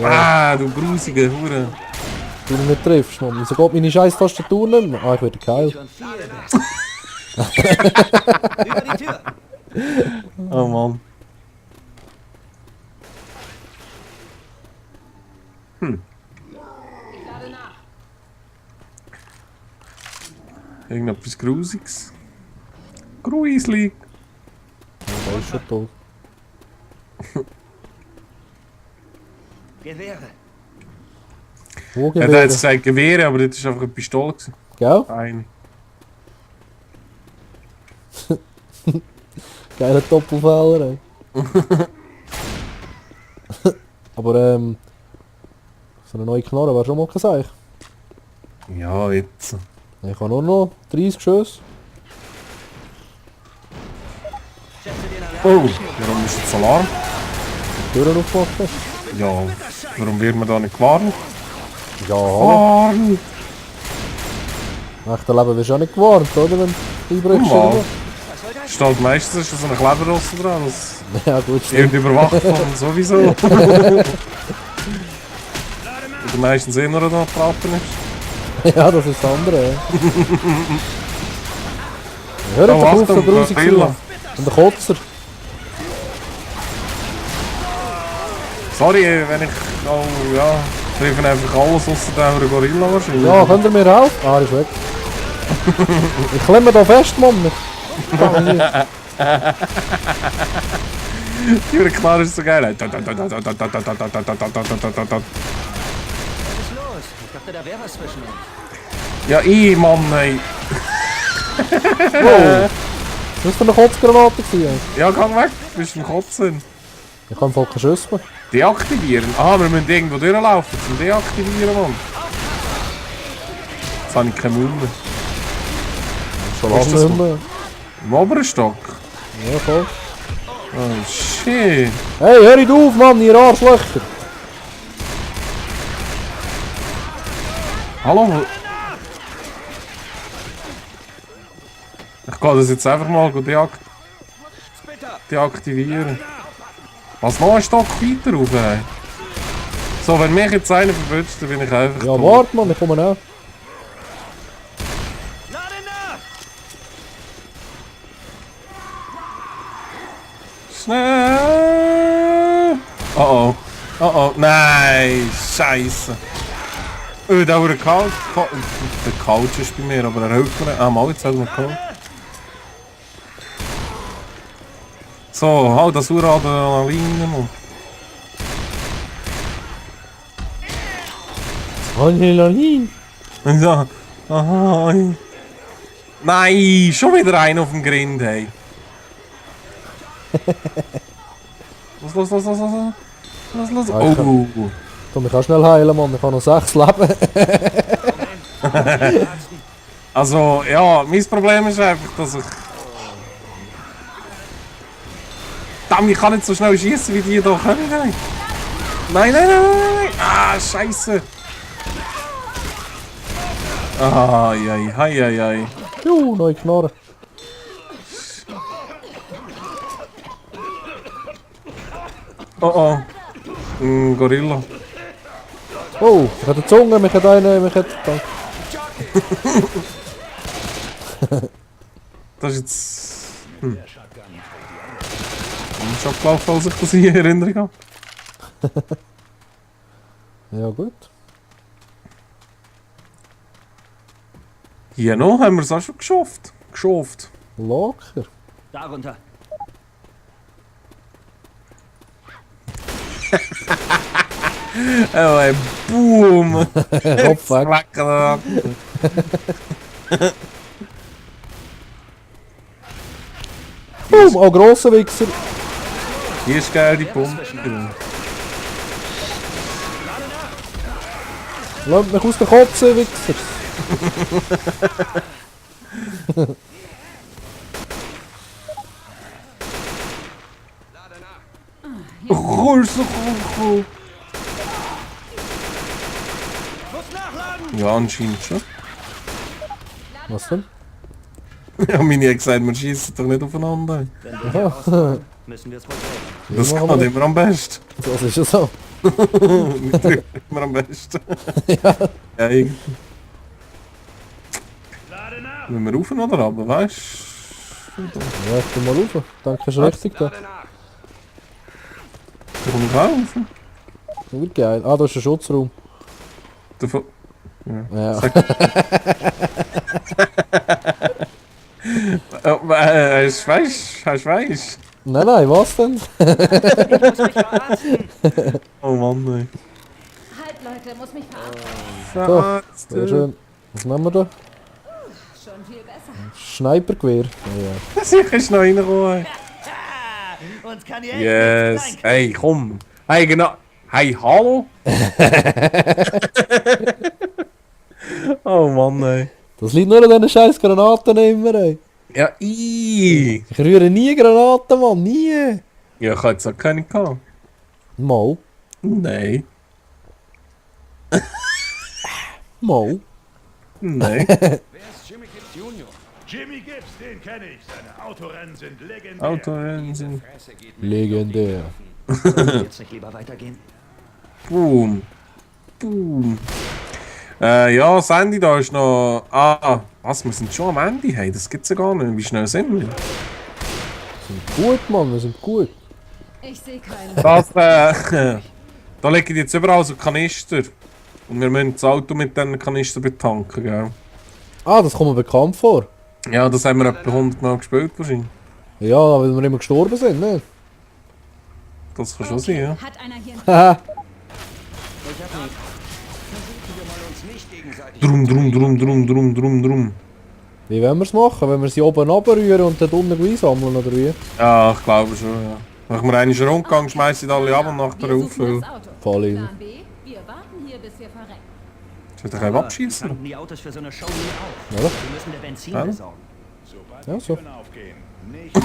Ah, du grusige Hure. Du mich nicht triffst, Mann. Wieso geht meine scheiß Tastatur nicht mehr? Ah, ich werde geheilt. Über die Tür. Oh Mann. Irgendetwas Grusiges. Gruselig. Der ist schon tot. Gewehre. Wo Er hat Gewehre? jetzt gesagt Gewehre, aber das war einfach eine Pistole. Gell? Eine. Geiler Doppelfehler, ey. Aber so eine neue Knarre wäre schon mal gesagt. Ja, jetzt. Ich habe nur noch 30 Schüsse. Oh, warum ist jetzt Alarm? Die Türen aufmachen. Ja, warum wird man da nicht gewarnt? Ja, Warn! echte Leben wirst du auch nicht gewarnt, oder? Wenn du einbrichst. Mal. oder? Steht meistens ist da so ein Kleberrost dran, das Ja, gut, stimmt. wird überwacht von sowieso. Oder meistens eh nur da Trappen ist. Ja, das ist das andere. Ja. Hör Oh, doch auf, so Achtung, grusig zu Gorilla. sein. Und der Kotzer. Sorry, wenn ich... Oh ja, treffen einfach alles außer der Gorilla wahrscheinlich. Ja, könnt ihr mir helfen? Ah, er ist weg. Ich klemme da fest, Mann. Die Knarre ist so geil. Was ist los? Ich dachte, da wäre was zwischen uns. Ja, Mann, ey. Wow. Was für eine Kotzgranate gewesen? Ja, gang weg, du bist im Kotzen. Ich kann voll keine Schüsse mehr. Deaktivieren? Ah, wir müssen irgendwo durchlaufen zum Deaktivieren, Mann. Jetzt habe ich keine Müll mehr. Schon Wo ist lange das nicht mehr. Im oberen Stock? Ja, voll. Oh, shit. Hey, hört auf, Mann, ihr Arschlöcher. Hallo? Ich kann das jetzt einfach mal deaktivieren. Was noch ein Stock weiter rauf, ey. So, wenn mich jetzt einer verwünscht, dann bin ich einfach Ja, tot. warte, Mann, ich komme nach. Lade nach! Schnell! Oh oh. Oh oh. Nein! Scheiße! Da wurde kalt. Der Couch ist bei mir, aber er hilft mir nicht. Ah, mal, jetzt hat er kalt. So, halt das Uhr an der Linie, Mann. Adrenalin. Ja. Aha. Nein, schon wieder einer auf dem Grind, hey. Los. Oh. Komm, ich kann schnell heilen, Mann. Ich habe noch 6 Leben. Also, ja, mein Problem ist einfach, dass ich... Damn, ich kann nicht so schnell schießen wie die hier können. Hey. Nein. Ah, scheiße. Ai. Neue Knarre. Oh. Gorilla. Oh, ich habe eine Zunge, mich hat eine, Das ist jetzt... Ich hab gelaufen, als ich das hier erinnere habe. Ja, gut. Hier noch haben wir es auch schon geschafft. Locker. Darunter. Oh, ey, boom! Kopf weg. Lecker. Boom, oh, grosser Wichser. Hier ist geil die Pumpe. Lass mich aus der Kotze, Wichser. Cool. Ja, anscheinend schon. Was denn? Ja, Mini hat gesagt, wir schießen doch nicht aufeinander. Wenn wir hier rauskommen, müssen wir es wohl sehen. Das machen kann wir. immer am besten. Das ist ja so. Mit drüber immer am besten. Ja. Irgendwie. Wenn wir rauf oder runter, weißt du? Ja, ich bin mal rauf. Ich denke, ist richtig da. Da komme ich auch rauf. Urgeil. Ah, da ist ein Schutzraum. Davon... Ja. Sag... Hast du weißt? Nein, nein, was denn? Ich muss mich verarzten. Oh Mann, ey. Halt, Leute, muss mich verarzten. Sehr schön. Was nehmen wir da? Schon viel besser. Snipergewehr. Ja. Sicher ist noch reingekommen. Uns kann hier Yes. echt nichts Hey, komm. Hey, genau. Hey, hallo? Oh Mann, ey. Das liegt nur an diesen scheiß Granaten immer, ey. Ja, Ich rühre nie Granaten, Mann. Nie. Ja, ich hatte jetzt auch keine gehabt. Mal. Nein. Mal. Nein. Wer ist Jimmy Gibbs Junior? Jimmy Gibbs, den kenne ich. Seine Autorennen sind legendär. Autorennen sind... Fresse geht mir. Legendär. Sollen wir jetzt nicht lieber weitergehen? Boom. Boom. Ja, das Ende da ist noch... Ah, was? Wir sind schon am Ende, hey. Das gibt's ja gar nicht. Wie schnell sind wir? Gut, Mann, wir sind gut. Ich sehe keinen. Das, da liegen jetzt überall so Kanister. Und wir müssen das Auto mit diesen Kanistern betanken, gell? Ah, das kommt mir bekannt vor. Ja, das haben wir etwa 100 Mal gespielt wahrscheinlich. Ja, weil wir immer gestorben sind, ne? Das kann schon sein, ja. Hat einer hier einen Haha. Ich hab nicht. Versuchen wir mal uns nicht gegenseitig. Drum. Wie wollen wir es machen? Wenn wir sie oben runterrühren und dann unten einsammeln, oder wie? Ja, ich glaube schon, ja. Wenn wir einen Rundgang schmeißen die alle ab und nachher Wir rauf. suchen Das das Auto. Voll in. Plan B, wir warten hier, bis wir verrecken. wird doch eben abschießen. tanken die Autos für so eine Show nie auf. Ja. Wir müssen der Benzin Ja. besorgen. Sobald Ja, die so. Türen aufgehen. Nicht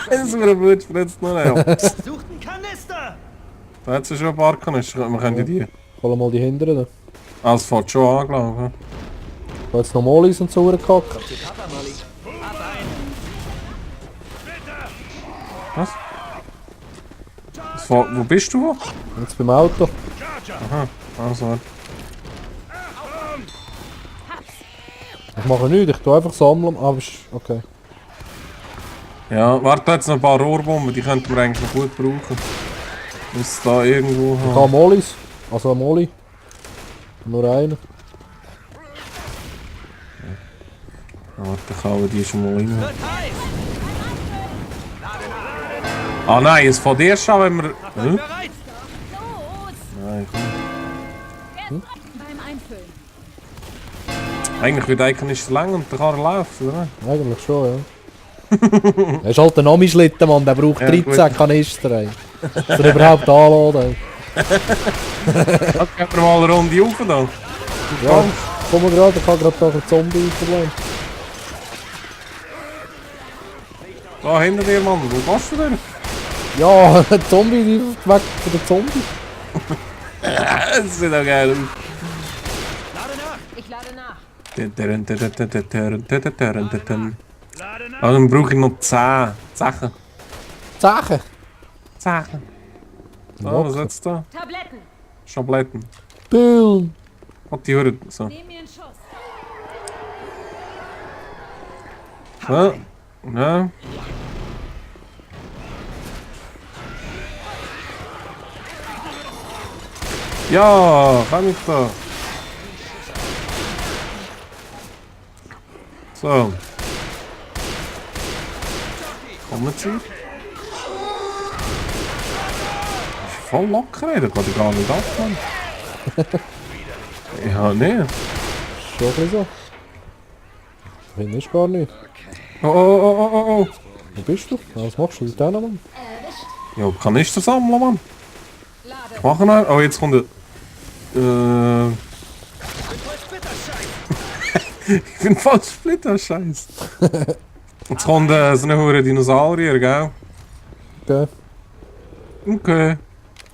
Das ist mir ein Blut spritzt noch nicht. Sucht einen Kanister! Da hat es schon ein paar Kanister, wir können ja die. Holen mal die hinteren. Da. Ah, es fährt schon an, glaube Da jetzt noch Molis und so gekackt. Kommt die Papa, Molly. Ab ein! ich. Was? Es fährt, wo bist du? Jetzt beim Auto. Also, Ich mache nichts, ich tue einfach sammeln. Aber ist okay. ja, warte, da jetzt noch ein paar Rohrbomben, die könnten wir eigentlich noch gut brauchen. Muss da irgendwo Ich haben. habe Molis. Also ein Moli. Nur einen. Warte, ich hau die schon mal rein. Wird heiß! Ah nein, es fährt erst an, wenn wir... Macht euch Hm? bereit! Los! Nein, komm. Beim Einfüllen. Eigentlich wird ein Kanister lang und dann kann er laufen, oder? Eigentlich schon, ja. Er ist halt ein Ami-Schlitten, Mann. Der braucht Ja, 13 Kanister, ey. Dass er überhaupt anladen, ey. Da gehen wir mal eine Runde rauf da. Ja, komm mal gerade, ich habe gerade da ein Zombie-Problem. Da hinter dir, Mann. Wo gehst du denn? Ja, ein Zombie, die weg von den Zombie. Das sieht auch geil aus. Lade nach! Ich lade nach. Lade nach. Ah, dann brauche ich noch 10 Sachen. Sachen. Sachen. Oh, was ist da? Tabletten. Schabletten. Boom. Oh, die hören so. Nehmen mir einen Schuss. Ja. Ja. Ja, komm mit da. So. Kommen Sie. Ist voll locker, ey. Da geht ich gar nicht ab, Mann. Ja, nee. Schon ein bisschen so. Wenn ist gar nicht. Oh, oh, oh, oh, oh, oh. Wo bist du? Ja, was machst du mit denen, Mann? Ja, Kanister sammeln, Mann. Lade. Machen wir. Oh, jetzt kommt der... Ich bin voll Splitter-Scheiß. Jetzt kommt so eine hure Dinosaurier, gell? Okay. Okay.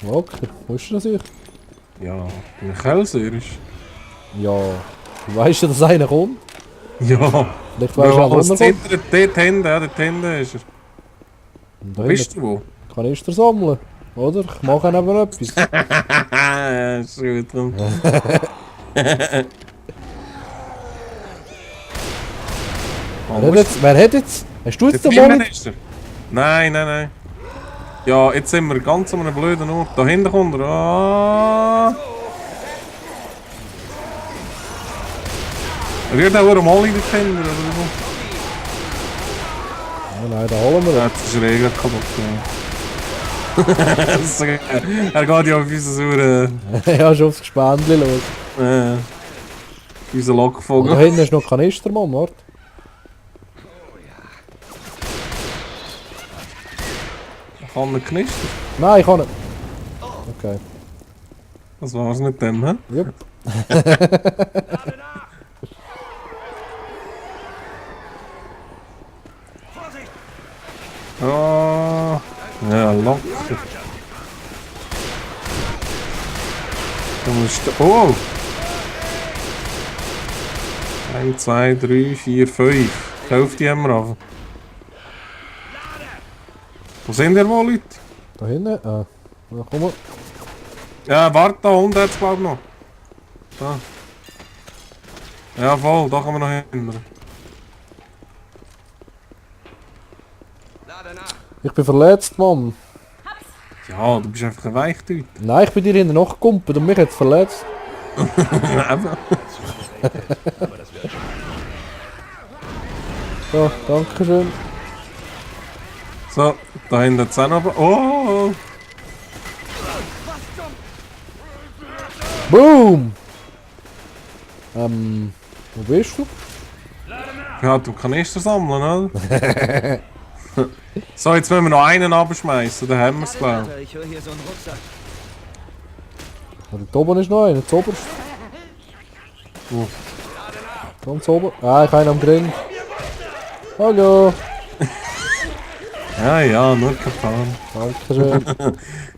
Okay. Wo ist das ich? Ja, ein Kälser ist. Ja. Du weißt ja, dass einer kommt. Ja. Vielleicht weißt du auch, wo er kommt. Dort hinten, ja, dort hinten ist er. Und Wo da bist hinten du wo? Kanister sammeln. Oder? Ich mache aber etwas. Haha, ist gut drum. Wer hat jetzt? Hast du jetzt den Drinnen Moment? ist er. Nein, nein, nein. Ja, jetzt sind wir ganz an einem blöden Ort. Da hinten kommt er. Ah. Er wird auch eine Molly defender, oder so. Oh nein, da holen wir ihn. Jetzt ist er eh gerade kaputt. Ja. Das ist so geil. Er geht ja auf unsere Sauer. Ja, schon aufs Gespendli los. Unser Da Lockvogel. hinten ist noch Kanister, Mann, warte. Kann er knistern? Nein, ich kann nicht. Okay. Das war's mit dem, hä? Jupp. Ah, ja, locker. Du musst... Oh! 1, 2, 3, 4, 5. Die Hälfte haben wir auf. Wo sind ihr wohl, Leute? Da hinten? Ah. Na, komm mal. Ja, warte, da unten hat es glaube ich noch. Da. Ja, voll, da kann man noch hin. Lade nach. Ich bin verletzt, Mann. Ja, du bist einfach ein Weichdeut. Nein, ich bin dir hinten nachgekumpelt und mich jetzt verletzt. Eben. So, danke schön. So, da hinten hat es auch noch... Oh! Boom! Wo bist du? Ja, du Kanister sammeln, oder? So, jetzt müssen wir noch einen abschmeißen, dann haben wir es, glaube Alter, ich höre hier so einen Rucksack. Da oben ist noch einer, zuoberst. Wo? Ganz oben. Ah, ich habe einen am Grind. Hallo! ich. Ja, ja, nur gefahren. Dankeschön.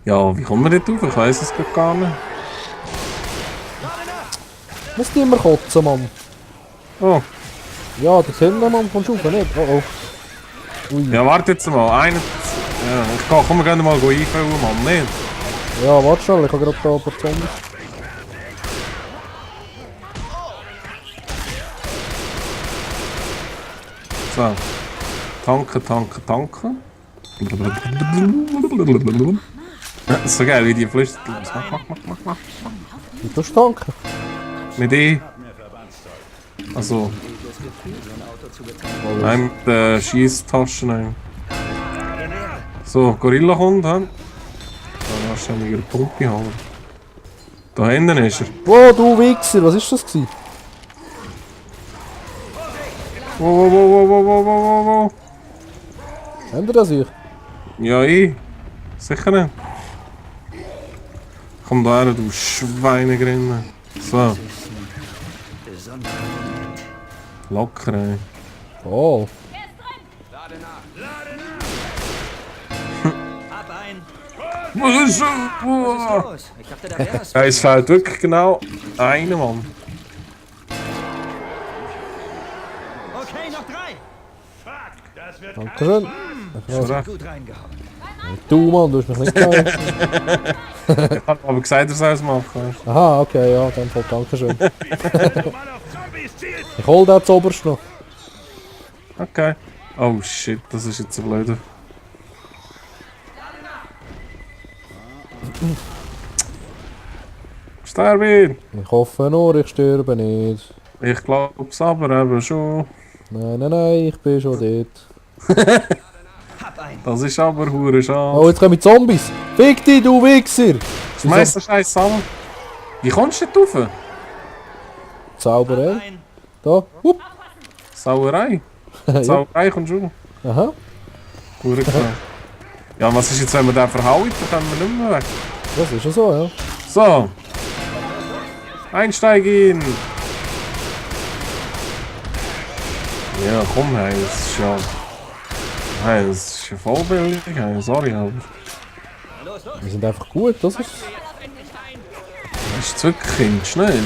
Ja, wie kommen wir dort rauf? Ich weiss es grad gar nicht. Muss nicht immer kotzen, Mann. Oh, Ja, das hinten, Mann, kommst du rauf, nicht? Oh oh. Ui. ja, warte jetzt mal. Einer... Ja, ich kann, komm, wir gehen mal einfüllen, Mann, nicht? Ja, warte schnell, ich habe gerade da ein paar Zombies. So. Tanken, tanken, tanken. Das ist so geil, wie die flüstern. Mach. Wie tust du tanken? Mit E. Also, nein, mit der Schiesstaschen nehmen. So, Gorilla kommt, hä? Dann wahrscheinlich ihre Pumpe haben. Da hinten ist er. Wow, du Wichser, was ist das gewesen? Wow. Habt ihr das hier? Ja, ich. Sicher nicht. Komm da her, du Schweinegrinne. So, Besonderer Moment. locker, ey. Oh. Lade nach. Ab ein. Was ist so? Was ist los? Ich dachte, da wär's. Ja, es fehlt wirklich genau einer, Mann. Okay, noch 3. Fuck, das wird Dankeschön. Gut reingehauen. Du, Mann, du hast mich nicht geil. Ich hab aber gesagt, er soll es machen. Aha, okay, ja, dann voll Dankeschön. mal auf Zombies zielt. Ich hol den zuoberst noch. Okay. Oh shit, das ist jetzt ein blöder. Sterbe ihn! Ich hoffe nur, ich sterbe nicht. Ich glaub's aber eben schon. Nein, ich bin schon dort. Hab ein. Das ist aber hure schade. Oh, jetzt kommen Zombies. Fick dich, du Wichser! Schmeiß den Scheiß zusammen. Wie kommst du dort rauf? Zauberei. Ein. Da. Hup. Sauerei. Ja. Sauerei kommt schon. Aha. Hure klar. Ja, was ist jetzt, wenn wir den verhauen? Dann können wir nicht mehr weg. Das ist ja so, ja. So. Einsteigen! Ja, komm, hey, das ist ja... Hey, das ist ja vollbillig, hey, sorry, aber... Wir sind einfach gut, das ist... Das ist wirklich schnell.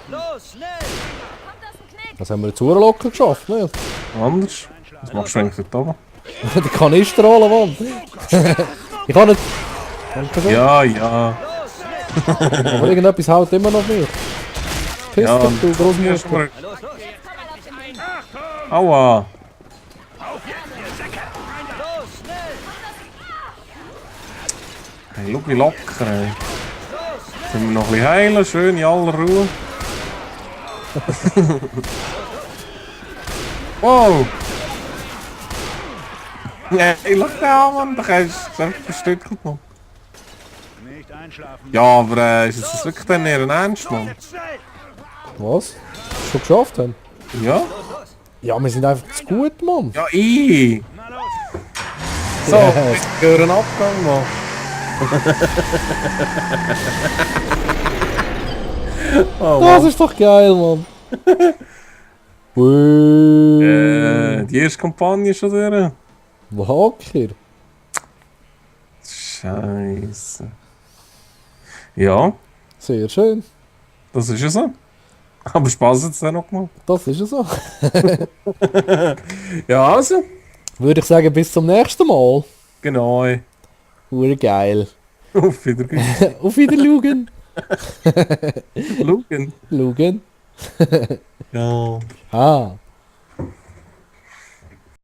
Los, schnell. Das haben wir jetzt locker geschafft, ne? Anders. Was machst du eigentlich dort oben? Die Kanister holen, Mann. Ich kann nicht... Danke sehr. Ja, ja. Aber irgendetwas haut immer noch mehr. Piss Ja, doch, du Hier ist Großmutter. mal... Los, los. Aua. Los, schnell. Hey, schau wie locker, ey. Können wir noch ein bisschen heilen, schön in aller Ruhe. Wow! Nee, schau da, Mann, da kannst du es verstückelt, Mann. Nicht einschlafen. Ja, aber ist es wirklich dann eher ein Ernst, Mann? Jetzt schnell! Was? Schon geschafft haben? Ja? Ja, wir sind einfach zu gut, Mann. Ja, ich! Na los! So, Yes. ich höre einen Abgang, Mann. Oh, Das Mann. ist doch geil, Mann. Die erste Kampagne schon durch. Wacker. Scheiße. Ja, Sehr schön. das ist ja so. Aber Spaß jetzt dann noch gemacht. Das ist ja so. Ja, also. Würde ich sagen, bis zum nächsten Mal. Genau. Hure geil. Auf Wiedersehen. Auf Wiedersehen. Schauen. Schauen. Ja. Ah.